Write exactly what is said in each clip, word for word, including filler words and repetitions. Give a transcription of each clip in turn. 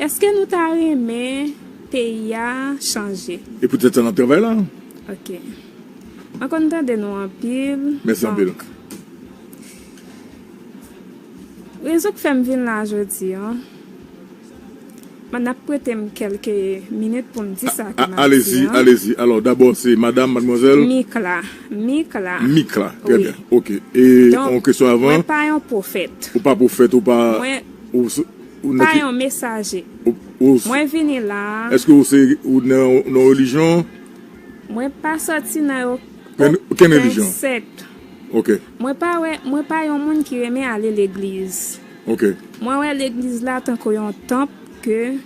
Èske nou ta renmen peyi a chanje? E poutèt sa n ap travay la. Ok. Mwen konn tande nou anpil. Mèsi anpil. Rezon k fè m vin la jodi an, n ap prete m kèlke minit pou m di sa ke m ap di. Alezi, alezi. Alò, dabò, se madanm, madmwazèl? Mikla. Mikla. Mikla. Trè byen. Ok. E yon kesyon avan? Mwen pa yon pwofèt. Ou pa pwofèt, ou pa. Mwen pa yon mesaje. Mwen vini la. Èske ou se ou nan yon relijyon? Mwen pa sòti nan okenn sèkt. Ok. Mwen pa wè, mwen pa yon moun ki renmen ale legliz. Ok. Mwen wè legliz la tankou yon tanp ke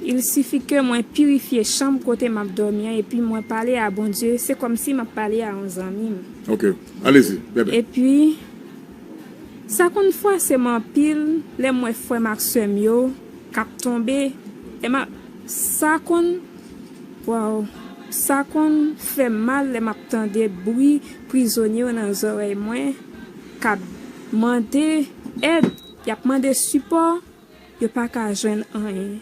il sifi ke mwen pirifye chanm kote m ap dòmi an epi mwen pale a Bondye, se kòmsi m ap pale a yon zanmi m. Ok. Alezi, bèbè. Epi, sa konn fwase m anpil lè m wè frè m ak sè m yo k ap tonbe. E m ap, sa konn, waw, sa konn fè m mal lè m ap tande bri prizonye yo nan zòrèy mwen k ap mande èd, y ap mande sipò, yo pa ka jwenn anyen.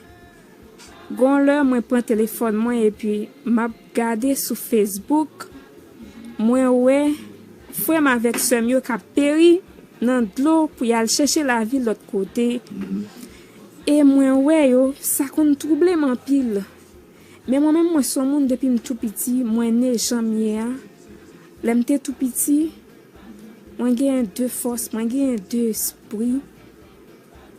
Gon lè mwen pran telefòn mwen epi m ap gade sou Facebook, mwen wè frè m avèk sè m yo k ap peri nan dlo pou y al chèche lavi lòt kote. E mwen wè yo, sa konn twouble m anpil. Men mwen menm, mwen se yon moun depi m tou piti, mwen ne jan m ye a. Lè m te tou piti, mwen genyen de fòs, mwen genyen de espri.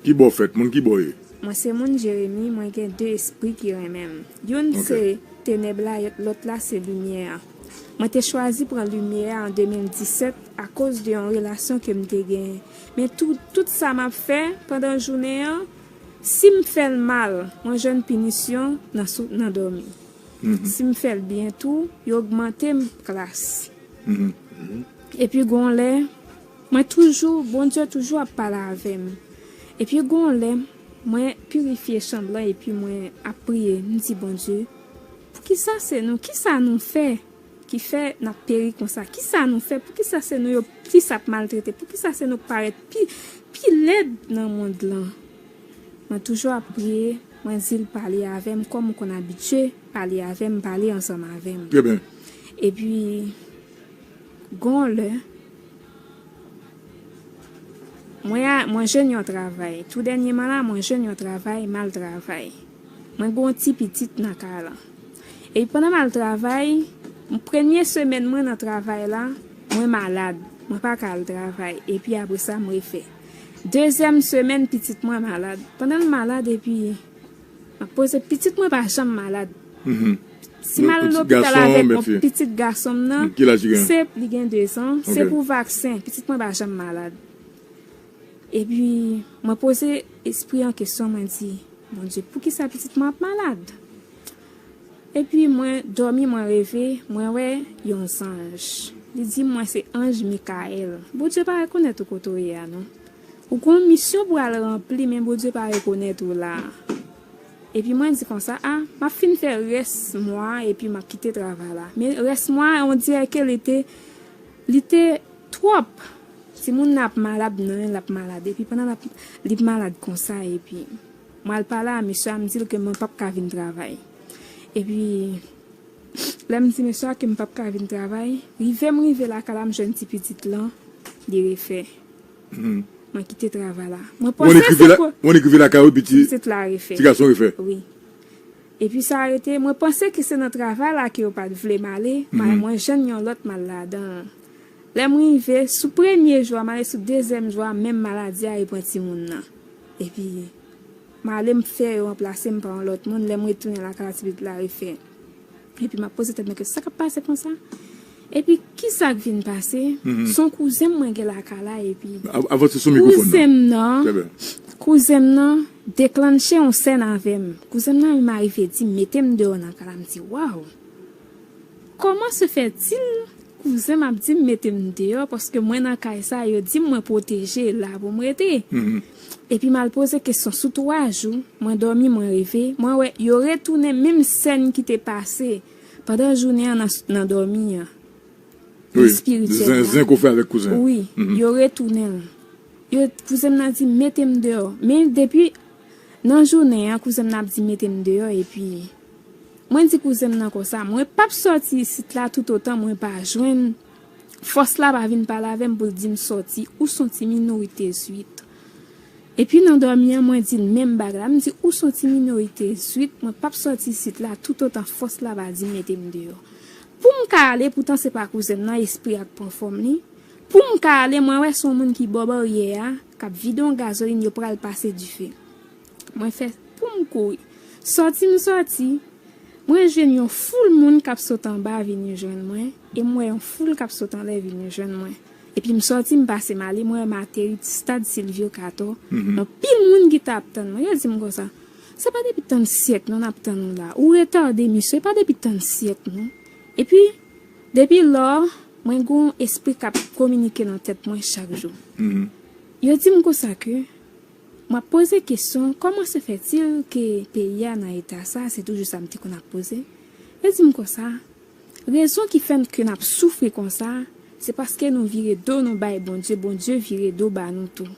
Ki bò w fèt? Moun ki bò w ye? Mwen se moun Jeremi, mwen gen de espri ki renmen m. Youn se tenèb la, lòt la se limyè a. Mwen te chwazi pran limyè a an de mil disèt akoz de yon relasyon ke m te genyen. Men tou, tout sa m ap fè pandan jounen an, si m fè l mal, mwen jwenn pinisyon nan, nan dòmi. Si m fè l byen tou, yo ogmante m klas. Epi gon lè, mwen toujou, Bondye toujou ap pale avè m. Epi gon lè, mwen pirifye chanm lan epi mwen ap priye, m di Bondye, poukisa se nou, kisa nou fè ki fè n ap peri konsa? Kisa nou fè? Poukisa se nou yo plis ap maltrete? Poukisa se nou k parèt pi, pi lèd nan mond lan? Mwen toujou ap priye, mwen di l pale avè m kòm ou konn abitye pale avè m, pale ansanm avè m. Trè byen. Epi, gon lè, mwen a, mwen jwenn yon travay. Tou dènyèman la, mwen jwenn yon travay, m al travay. Mwen gen yon ti pitit nan kay lan. Epi pandan m al travay, premye semèn mwen nan travay la, mwen malad. Mwen pa ka al travay. Epi apre sa, m refè. Dezyèm semèn, pitit mwen malad. Pandan l malad, epi m ap poze, pitit mwen pa janm malad. Si m al lopital avèk yon pitit gason m nan, se li gen dezan, se pou vaksen, pitit mwen pa janm malad. Epi, mwen poze espri an kesyon, mwen di, Bondye, poukisa pitit mwen ap malad? Epi mwen dòmi, mwen reve, mwen wè yon zanj. Li di mwen se anj Mikayèl. Bondye pa rekonèt ou kote w ye a non. Ou gon misyon pou al ranpli, men Bondye pa rekonèt ou la. Epi mwen di konsa, a, m ap fin fè rès mwa a epi m ap kite travay la. Men rès mwa a, on dirè ke li te, li te twòp. Timoun nan ap malad nan, l ap malad. Epi pandan l ap, li malad konsa, epi mwen al pale a mesye a, m di l ke mwen p ap ka vin travay. Epi, lè m di mesye a ke m p ap ka vin travay, rive m rive lakay la, m jwenn ti pitit lan, li refè. Mwen kite travay la. Mwen panse se pou... Mwen rive lakay ou, pitit... Pitit la refè. Ti gason refè. Wi. Epi sa rete, mwen panse ke se nan travay la ke yo pa t vle m ale, men mwen jwenn yon lòt, m al ladan l. Lè m rive, sou premye jou a, m ale sou dezyèm jou a, menm maladi a reprann timoun nan. Epi, m ale, m fè yo ranplase m pa yon lòt moun, lè m retounen lakay la, ti pitit la refè. Epi m ap poze tèt mwen kesyon, sa k ap pase konsa? Epi, kisa k vin pase? Se yon kouzen m mwen gen lakay la, epi kouzen m nan, kouzen m nan deklanche yon sèn avè m. Kouzen m nan menm arive di m, mete m deyò nan kay la, m di, waw! Comment se fait-il, kouzen m ap di m mete m deyò, paske mwen nan kay sa, yo di m mwen pwoteje, la pou m rete. Epi m al poze kesyon sou twa jou, mwen dòmi, mwen reve, mwen wè yo retounen menm sèn ki te pase pandan jounen an nan, nan dòmi an. Nan espirityèl la. Zen, zen ke w fè avèk kouzen an. Wi, yo retounen l. Yo, kouzen m nan di m mete m deyò. Men depi, Nan jounen an, kouzen m nan ap di mete m deyò, epi mwen di kouzen m nan konsa, mwen p ap sòti isit la toutotan mwen pa jwenn fòs la pa vin pale avè m pou l di m sòti, ou s on ti minorite zwit. Epi nan dòmi an, mwen di l menm bagay la, m di ou s on ti minorite zwit, mwen p ap sòti isit la toutotan fòs la pa di m mete m deyò. Pou m ka ale, poutan se pa kouzen m nan, espri a k pran fòm li. Pou m ka ale, mwen wè s on moun ki bò baryè a, k ap vide yon gazolin, yo pral pase dife. Mwen fè pou m kouri. Sòti m sòti, mwen jwenn yon foul moun k ap sot anba vini jwenn mwen, e m wè yon foul k ap sot anlè vini jwenn mwen. Epi m sòti, m pase m ale, mwen wè m ateri stad Silvyo Katò. Anpil moun ki t ap tann mwen, yo di m konsa, se pa depi tann syèk non n ap tann ou la. Ou retade, mesye, e pa depi tann syèk non. Epi, depi lò, mwen gen yon espri k ap kominike nan tèt mwen chak jou. Yo di m konsa ke, m ap poze kesyon, kòman se fètil ke peyi a nan eta sa, se toujou sa m te konn ap poze. Yo di m konsa, rezon ki fè n ke n ap soufri konsa, se paske nou vire do nou bay Bondye, Bondye vire do ba nou tou.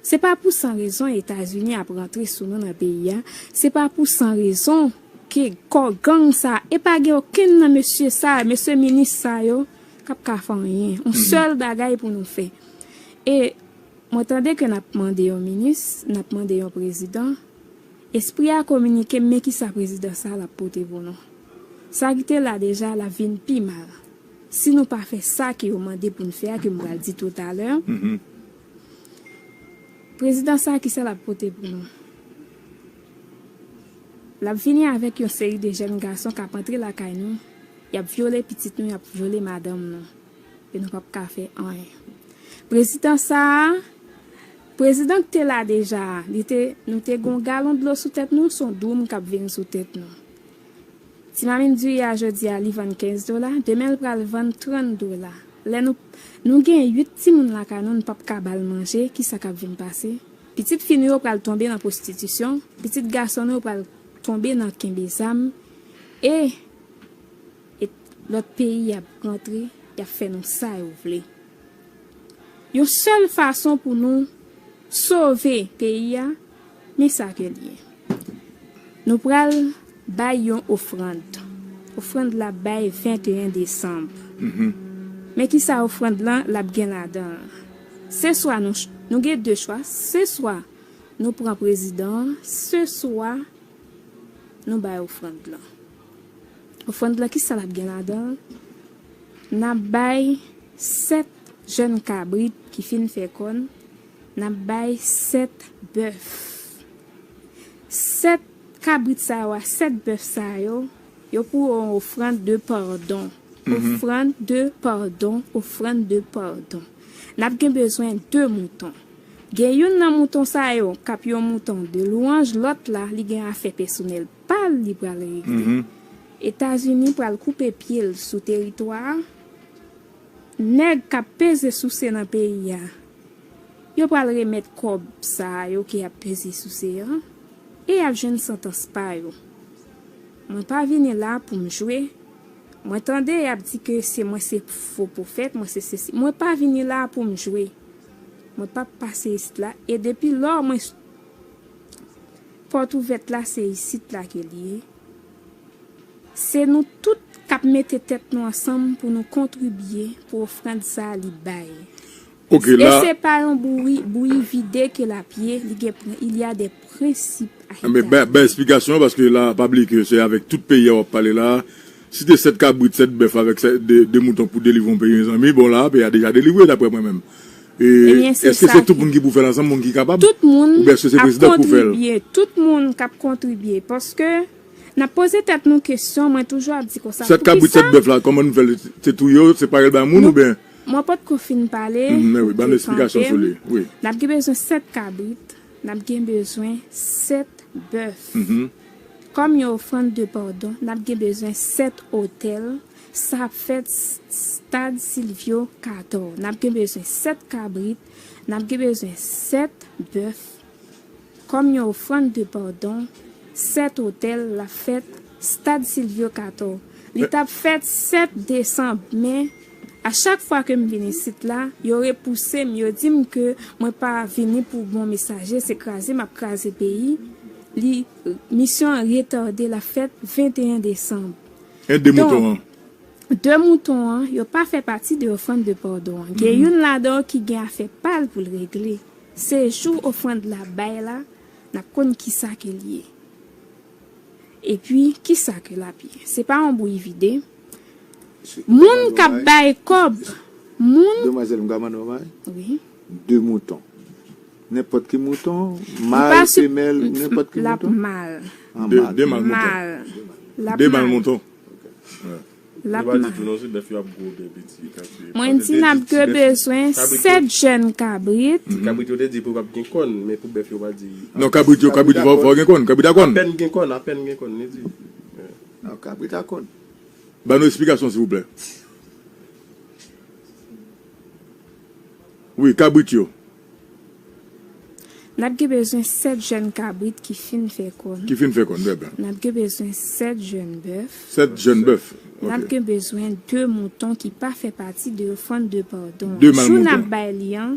Se pa pou san rezon Etazini ap rantre sou nou nan peyi a, se pa pou san rezon ke kò gang sa, e pa gen okenn nan mesye sa, mesye minis sa yo, k ap ka fè anyen. Yon sèl bagay pou nou fè. E mwen tande ke n ap mande yon minis, n ap mande yon prezidan. Espri a kominike m, men kisa prezidan sa l ap pote pou nou. Sa ki te la deja, l ap vin pi mal. Si nou pa fè sa ke yo mande pou n fè a, ke m pral di toutalè, prezidan sa, kisa l ap pote pou nou? L ap vini avèk yon seri de jèn gason k ap antre lakay nou, y ap vyole pitit nou, y ap vyole madanm nou. E nou p ap ka fè anyen. Prezidan sa a, prezidan ki te la deja a, li te, nou te gen yon galon dlo sou tèt nou, s on doum k ap vin sou tèt nou. Ti mamit diri a jodi a, li vann kenz dola, demen l pral vann trant dola. Lè nou, nou gen uit timoun lakay nou, nou p ap ka ba l manje, kisa k ap vin pase? Pitit fi nou yo pral tonbe nan pwostitisyon, pitit gason nou yo pral tonbe nan kenbe zam, e e lòt peyi y ap rantre, y ap fè nou sa yo vle. Yon sèl fason pou nou sove peyi a, men sa ke l ye. Nou pral bay yon ofrann. Ofrann la bay venteyen desanm. Men kisa ofrann lan l ap gen ladan l? Se swa nou, nou gen de chwa, se swa nou pran prezidan an, se swa nou bay ofrann lan. Ofrann lan, kisa l ap gen ladan l? N ap bay sèt jèn kabrit ki fin fè kòn, n ap bay sèt bèf. Sèt kabrit sa yo a, sèt bèf sa yo, yo pou yon ofrann de padon. Ofrann de padon, ofrann de padon. N ap gen bezwen de mouton. Gen youn nan mouton sa yo k ap yon mouton de lwanj, lòt la, li gen afè pèsonèl pa l li pral regle. Etazini pral koupe pye l sou teritwa a. Nèg k ap peze souse nan peyi a, yo pral remèt kòb sa a yo ke y ap peze souse an, e y ap jwenn santans pa yo. Mwen pa vini la pou m jwe. Mwen tande y ap di ke se mwen se fo pwofèt, mwen se sesi. Mwen pa vini la pou m jwe. Mwen p ap pase isit la. E depi lò mwen, pòt ouvèt la, se isit la ke l ye. Se nou tout k ap mete tèt nou ansanm pou nou kontribye pou ofrann sa a li bay. Ok, e la se pa yon bouyi, bouyi vide ke l ap ye, li gen pren, il y a des principes à. Men ba, ba esplikasyon, paske la, pa bliye ke se avèk tout peyi a w ap pale la. Si te sèt kabrit, sèt bèf avèk sèt, de, de mouton pou delivre yon peyi, mezanmi, bon, la, peyi a deja delivre, daprè mwen menm. E, ebyen, se èske se tout moun ki pou fè l ansanm, moun ki kapab? Tout moun ap kontribye, tout moun k ap kontribye, paske n ap poze tèt nou kesyon, mwen toujou ap di konsa, sèt kabrit, sèt bèf la, kòman nou fè l? Se touye yo, separe l bay moun, oubyen? Mwen potko fin pale, m te kanpe. N ap gen bezwen sèt kabrit, n ap gen bezwen sèt bèf. Kòm yon ofrann de padon, n ap gen bezwen sèt otèl, sa ap fèt s-, stad Silvyo Katò. N ap gen bezwen sèt kabrit, n ap gen bezwen sèt bèf, kòm yon ofrann de padon, sèt otèl, l ap fèt stad Silvyo Katò. Li t ap fèt sèt desanm, men a chak fwa ke m vin isit la, yo repouse m, yo di m ke mwen pa vini pou bon mesaje, se kraze m ap kraze peyi. Li, misyon an retade, l ap fèt venteyen desanm. E de mouton an? Donk, de mouton an, yo pa fè pati de ofrann de padon an. Gen youn ladan yo ki gen afè pa l pou l regle. Se jou ofrann la bay la, n ap konn kisa ke l ye. Epi, kisa ke l ap ye? Se pa yon bouyi vide. Moun k ap bay kòb, moun. Demwazèl, m ka mande w yon bagay? Wi. De mouton. Nenpòt ki mouton, mal, femèl, nenpòt ki mouton? L ap mal. De mal mouton. Mal. L ap mal. De mal mouton. L ap mal. Mwen di n ap gen bezwen sèt jèn kabrit. Kabrit yo te di pou p ap gen kòn, men pou bèf yo pa di. Non, kabrit yo, kabrit yo fò gen kòn, kabrit a kòn. Apèn gen kòn, apèn gen kòn, li di. Non, kabrit a kòn. Ban nou eksplikasyon, silvouplè. Wi, kabrit yo. N ap gen bezwen sèt jèn kabrit ki fin fè kòn. Ki fin fè kòn, trè byen. N ap gen bezwen sèt jèn bèf. Sèt jèn bèf. N ap gen bezwen de mouton ki pa fè pati de ofrann de padon an. De mal mouton. Jou n ap bay li an,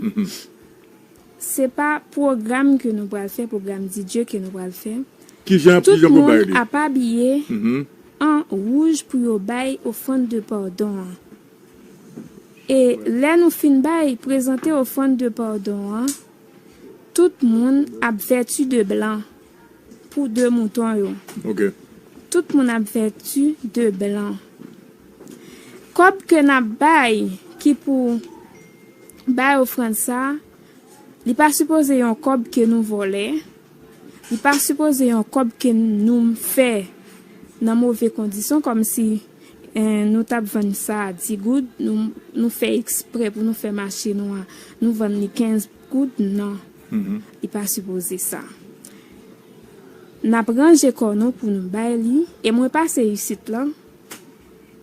se pa pwogram ke nou pral fè, pwogram di Dye ke nou pral fè. Ki jan, ki jan pou bay li? Tout moun ap abiye an wouj pou yo bay ofrann de padon an. E lè nou fin bay, prezante ofrann de padon an, tout moun ap vèti de blan pou de mouton yo. Ok. Tout moun ap vèti de blan. Kòb ke n ap bay, ki pou bay ofrann sa, li pa sipoze yon kòb ke nou vòlè. Li pa sipoze yon kòb ke nou fè nan move kondisyon, kòmsi, eh, nou t ap vann sa a dis goud, nou, nou fè eksprè pou nou fè mache nwa, nou vann li kenz goud, non. Li pa sipoze sa. N ap ranje kò nou pou nou bay li, e mwen pase isit lan,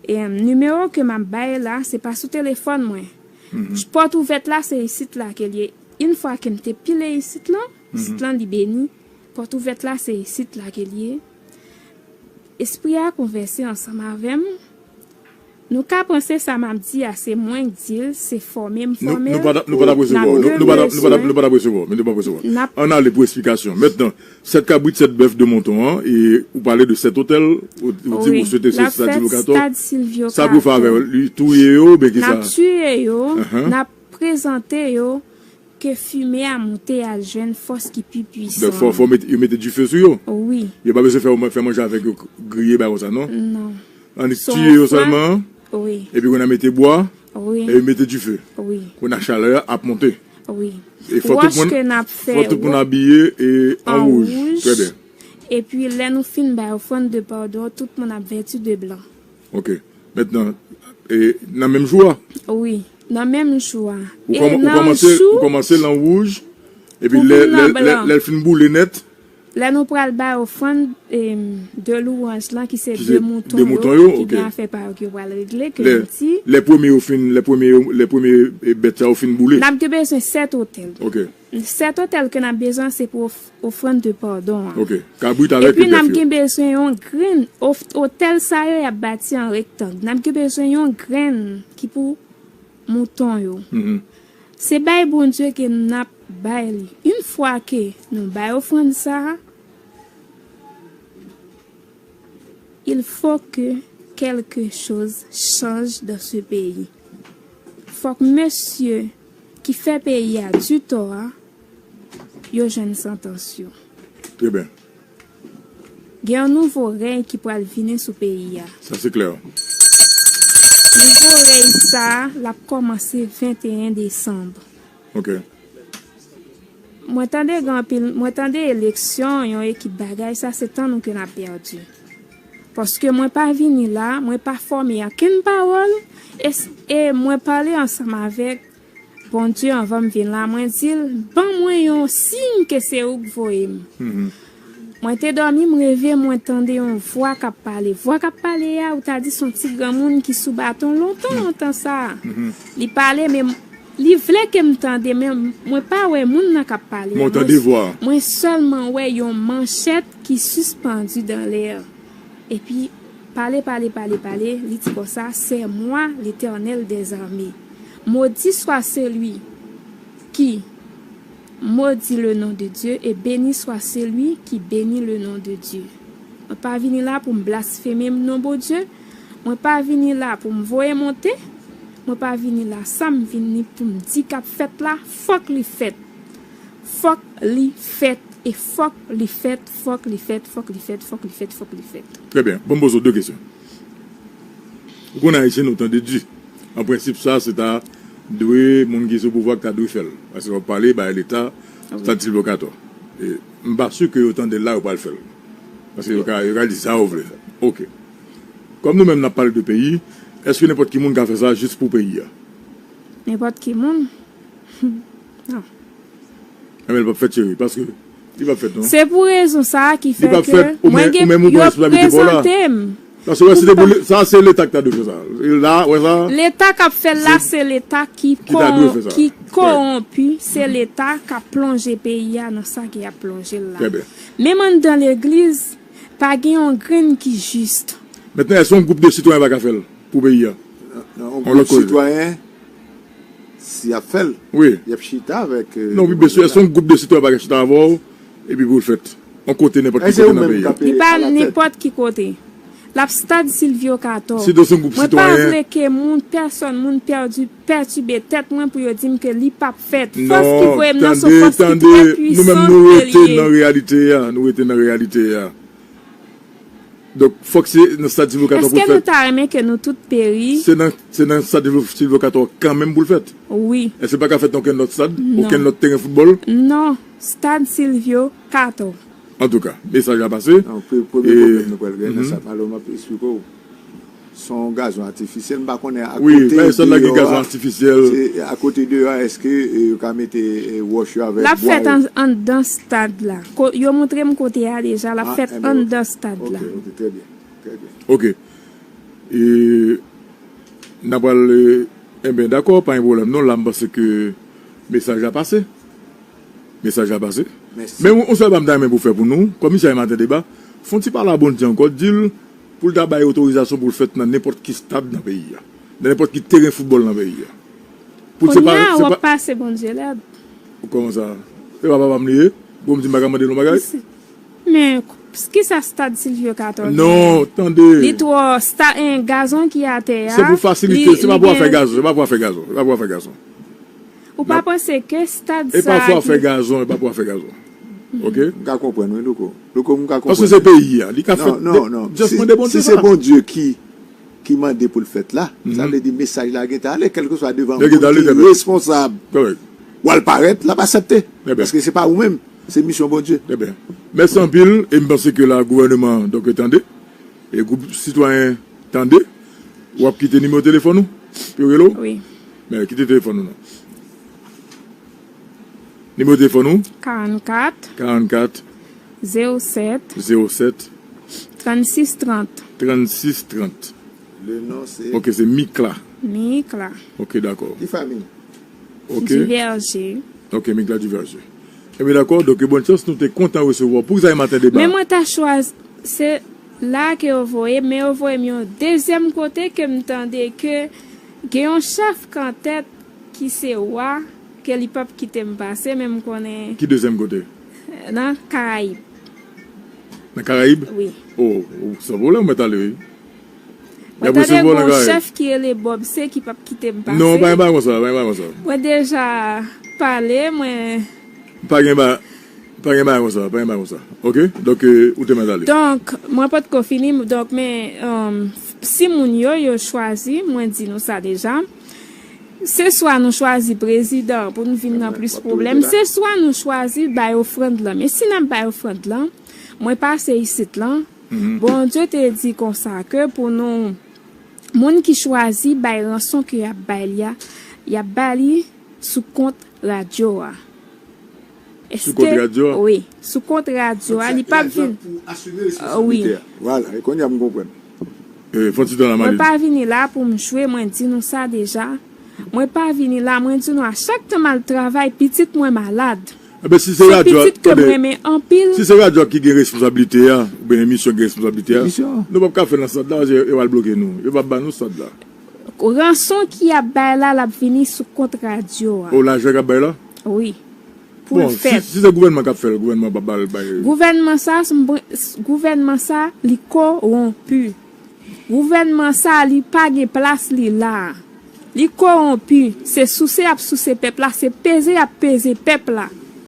e nimewo ke m ap bay la, se pa sou telefòn mwen. Pòt ouvèt la, se isit la ke l ye. Yon fwa ke m te pile isit lan, sit lan li beni. Pòt ouvèt la, se isit la ke l ye. Espri a konvèse ansanm avè m. Nou ka panse sa m ap di a, se mwen k di l, se fòme m fòme l. Nou pa t ap resevwa w. Nou pa t ap resevwa w. Men nou pa t ap resevwa w. Ann ale pou eksplikasyon. Mentnan, sèt kabrit, sèt bèf, de mouton an, e ou pale de sèt otèl, ou, ou di ou swete se Stad Silvyo Katò. Sa pou fè avè yo, li touye yo, oubyen kisa? N ap tiye yo, n ap prezante yo, ke fimen a moute al jwenn fòs ki pi pwisan. Donk, fò, fò mete, yo mete dife sou yo. Wi. Yo pa bezwen fè, fè manje avèk yo, griye, bagay konsa, non? Non. Annik tiye yo sèlman, wi, epi kounye a mete bwa, wi, e yo mete dife. Wi. Kounye a chalè a ap monte. Wi. E fò tout moun, fò tout moun abiye e an wouj. Trè byen. Epi, lè nou fin bay ofrann de padon, tout moun ap vèti de blan. Ok. Mentnan, e, nan menm jou a? Wi, nan menm jou a. Ou kòman-, ou kòmanse, ou kòmanse lan wouj, epi lè, lè, lè, lè l fin boule nèt. Lè nou pral bay ofrann, em, de louwanj lan, ki se de mouton yo, ki gen afè pa yo ki yo pral regle, ke nou di. Lè premye yo fin, lè premye yo, lè premye, e, bèt sa yo fin boule. N ap gen bezwen sèt otèl. Ok. Sèt otèl ke n ap bezwen, se pou of-, ofrann de padon an. Ok. Kabrit avèk bèf yo. Epi n ap gen bezwen yon grenn, of-, otèl sa yo, y ap bati an rektang. N ap gen bezwen yon grenn ki pou mouton yo. Se bay Bondye ke n ap bay li. Yon fwa ke nou bay ofrann sa a, Il faut que quelque chose change dans ce pays. Fòk mesye ki fè peyi a di tò a, yo jwenn santans yo. Trè byen. Gen yon nouvo rèy ki pral vini sou peyi a. Sa se klè. Nouvo rèy sa a, l ap kòmanse venteyen desanm. Ok. Mwen tande gen anpil, mwen tande eleksyon, yon ekip bagay, sa se tan nou ke n ap pèdi. Paske mwen pa vini la, mwen pa fòme ankenn pawòl, e, e mwen pale ansanm avèk Bondye anvan m vin la, mwen di l, ban mwen yon siy ke se ou k voye m. Mwen te dòmi, m reve, mwen tande yon vwa k ap pale. Vwa k ap pale a, ou ta di se yon ti granmoun ki sou baton lontan, lontan sa a. Li pale, men m, li vle ke m tande, men mwen pa wè moun nan k ap pale a. Mwen, mwen sèlman wè yon manchèt ki sispann dan lè. Epi, pale, pale, pale, pale, li di konsa, c'est moi, l'Éternel des armées. Maudit soit celui qui Maudit le nom de Dieu et béni soit celui qui bénit le nom de Dieu. Mwen pa vini la pou m blasfeme non Bondye. Mwen pa vini la pou m voye monte. Mwen pa vini la sa m vini pou m di k ap fèt la, fòk li fèt. Fòk li fèt e fòk li fèt, fòk li fèt, fòk li fèt, fòk li fèt, fòk li fèt. Trè byen. Bon, m poze w de kesyon. Ou konn Ayisyen, nou tande di, an prensip, sa, se ta dwe, moun ki sou pouvwa ki ta dwe fè l. Paske w ap pale, bay Leta, Wi. Stad Silvyo Katò. E, m pa si ke yo tande l la, yo pral fè l. Paske yo ka, yo ka di sa yo vle. Ok. Kòm nou menm n ap pale de peyi, èske nenpòt ki moun ka fè sa jis pou peyi a? Nenpòt ki moun? Non. Enben, l p ap fèt, cheri, paske li p ap fèt, non. Se pou rezon sa a ki fè ke mwen gen, yo prezante m. Paske wè, si te pou le-, sa, se Leta ki ta dwe fè sa. E la, wè sa? Leta k ap fè l la, se Leta ki kowonpi, se Leta k ap plonje peyi a nan sa ke y ap plonje l la. Trè byen. Menm anndan legliz, pa gen yon grenn ki jis. Mentnan, èske yon gwoup de sitwayen pa ka fè l pou peyi a? Non, yon gwoup sitwayen, si y ap fè l, y ap chita avèk, euh, non, wi, byen si, èske yon gwoup de sitwayen pa ka chita avè w, epi pou l fèt? Yon kote, nenpòt ki kote nan peyi a. Li pa nenpòt ki kote. L ap Stad Silvyo Katò. Mwen pa vle ke moun, pèsòn, moun pèdi, pètibe tèt mwen pou yo di m ke li p ap fèt. Fòs ki voye m nan se yon fòs ki trè pwisan ke li ye. Non, tande, tande, nou menm nou rete nan reyalite a, nou rete nan reyalite a. Donk, fòk se nan Stad Silvyo Katò pou l fèt. Èske nou ta renmen ke nou tout peri? Se nan, se nan Stad Silvyo Katò kanmenm pou l fèt? Wi. Èske l pa ka fèt nan okenn lòt stad? Non. Okenn lòt teren foutbòl? Non. Stad Silvyo Katò. Antouka, mesaj la pase. Non, pre-, premye pwoblèm nou pral gen nan sa, alò m ap esplike w. Se yon gazon atifisyèl, m pa konnen akote, se akote deyò a, èske, e, yo ka mete, e, wòch yo avèk bwa yo? L ap fèt an, anndan stad la. Ko-, yo montre m kote a deja, l ap fèt anndan stad la. Ok, ok, trè byen, trè byen. Ok. E, n ap pral, e, enben, dakò, pa gen pwoblèm non, la m panse ke mesaj la pase. Mesaj la pase. Mèsi. Men yon, yon sèl bagay m ta renmen pou fè pou nou, kòm misye a maten deba, fè yon ti pale a Bondye ankò, di l pou l ta bay otorizasyon pou l fèt nan nenpòt ki stad nan peyi a, nan nenpòt ki teren foutbòl nan peyi a. Pou l se pa, kounye a, se w ap pa pase Bondye lèd. Kòman sa? Se pa papa m li ye? Bon, m di m pa ka mande l yon bagay? Men, kisa Stad Silvyo Katò genyen? Non, tande. Li twò sta-, en, gazon ki atè a. Se pou fasilite, se pa pou afè gazon, se pa pou afè gazon, se pa pou afè gazon. Ou pa panse ke stad sa a ki... E pa pou afè gazon, e pa pou afè gazon. Ok? M ka konprann, wi, Louko. Louko, m ka konprann. Paske se peyi a, li ka fèt. Non, non, non. Just mande Bondye sa. Si se Bondye ki, ki mande pou l fèt la, sa vle di mesaj la gentan ale, kèlkeswa devan moun ki responsab. Kòrèk. W al parèt, l ap aksepte. Trè byen. Paske se pa ou menm, se misyon Bondye. Trè byen. Mèsi anpil, e m panse ke la, gouvènman an, donk, tande. E gwoup sitwayen tande, w ap kite nimewo telefòn ou pou yo rele w? Wi. Men kite telefòn ou non. Nimewo telefòn ou? Karannkat. Karannkat. Zewo sèt. Zewo sèt. Trannsis trant. Trannsis trant. Le non se? Ok, se Mikla. Mikla. Ok, dakò. Ki fanmi? Ok. Diverge. Ok, Mikla Diverge. Ebyen, dakò, donk, bòn chans, nou te kontan resevwa w pou Zay Maten Deba. Men mwen ta chwazi, se la ke yo voye, men yo voye m yon dezyèm kote ke m tande ke gen yon chèf k antèt ki se wa, ke li p ap kite m pase, men m konnen... Ki dezyèm kote? Nan Karayib. Nan Karayib? Wi. O, o, san pwoblèm, mwen t ale, wi. Mwen tande gon chèf ki rele Bob, se ki p ap kite m pase. Non, pa gen bagay konsa, pa gen bagay konsa. Mwen deja pale, mwen... Pa gen ba-, pa gen bagay konsa, pa gen bagay konsa. Ok? Donk, euh, ou te mèt ale. Donk, mwen potko fini, donk, men, euh, si moun yo, yo chwazi, mwen di nou sa deja, se swa nou chwazi prezidan pou n vin nan plis pwoblèm, se swa nou chwazi bay ofrann lan. Men si n ap bay ofrann lan, mwen pase isit lan, Bondye te di konsa ke pou nou, moun ki chwazi bay ranson ke y ap bay li a, y ap ba li sou kont radyo a. Sou kont radyo a? Wi, sou kont radyo a, li p ap vin. Wi. Vwala, e kounye a m konprann. E, fè yon ti tan la, Maline. Mwen pa vini la pou m jwe, mwen di nou sa deja. Mwen pa vini la, mwen di nou a chak tan m al travay, pitit mwen malad. Enben, si se radyo a, pitit ke m renmen anpil. Si se radyo a ki gen responsablite a, oubyen emisyon ki gen responsablite a, nou p ap ka fè nan stad la, yo, yo al bloke nou. Yo p ap ba nou stad la. Ranson ki ap bay la, l ap vini sou kont radyo a. O, lajan k ap bay la? Wi. pou l fèt. Si se gouvènman k ap fè l, gouvènman pa ba l bay. Gouvènman sa, gouvènman sa, li kowonpi. Gouvènman sa, li pa gen plas li la. Li kowonpi. Se souse y ap souse pèp la, se peze y ap peze pèp la.